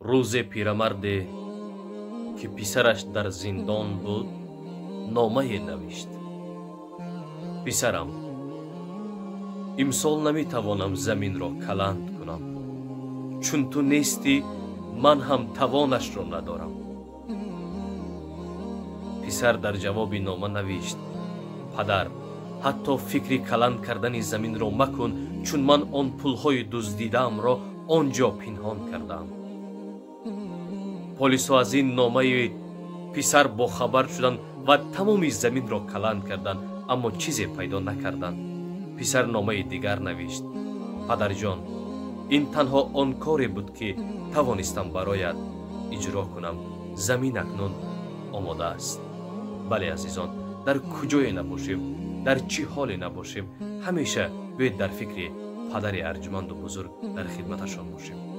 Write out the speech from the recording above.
Рӯзе пирамарде, ки писараш дар зиндон буд, номае навишт: «Писарам, имсол наметавонам заминро каланд кунам. Чун ту нестӣ, ман ҳам тавонашро надорам». Писар дар ҷавоби нома навишт: «Падар, ҳатто фикри каланд кардани заминро макун, чун ман он пулҳои дуздидаамро он ҷо пинҳон кардаам». Полисҳо аз ин номаи писар бохабар шуданд ва тамоми заминро каланд карданд, аммо чизе пайдо накарданд. Писар номаи дигар навишт: «Падарҷон, ин танҳо он коре буд, ки тавонистам бароят иҷро кунам. Замин акнун омода аст». Бале, азизон, дар куҷое набошем, дар чӣ ҳоле набошем, ҳамеша биёед дар фикри падари арҷманду бузург, дар хидматашон бошем.